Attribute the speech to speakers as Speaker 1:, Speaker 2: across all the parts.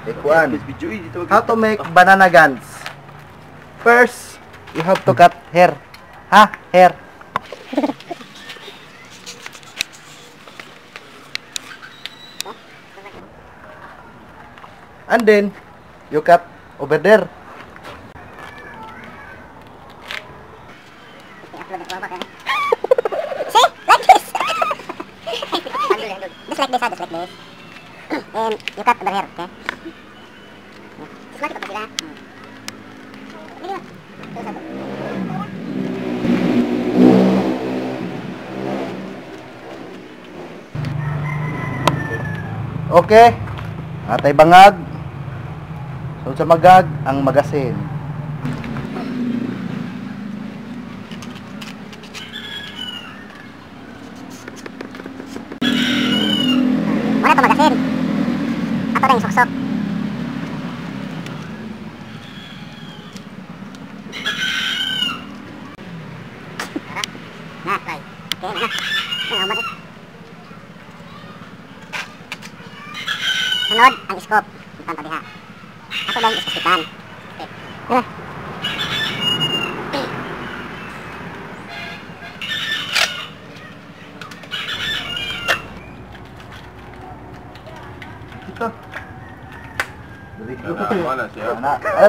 Speaker 1: Ikuan. How to make banana guns. First, you have to cut hair. Ha? Hair. And then, you cut over there.
Speaker 2: See? Like this. Just like this, just like this. And you cut over here, okay? Just like it,
Speaker 1: okay. Atay bangag. So sa magag ang magasin.
Speaker 2: Wala to magasin. Ato na yung suksok. Na, okay na. Sunod ang scope. Itang tabi ha. Ato lang iskasitan. Okay. Tara.
Speaker 1: Ito.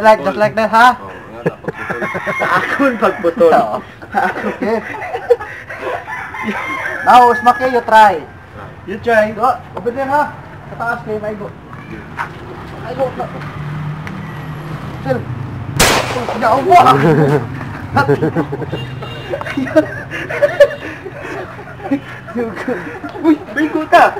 Speaker 1: Like, just like that, ha?
Speaker 3: Akon pagputol.
Speaker 1: Okay. Now, Smaki, you try.
Speaker 3: You try.
Speaker 1: Go, open there, ha? Sa taas kayo, maigo. Maigo. Sir. Yawa!
Speaker 3: Uy, bigo ta!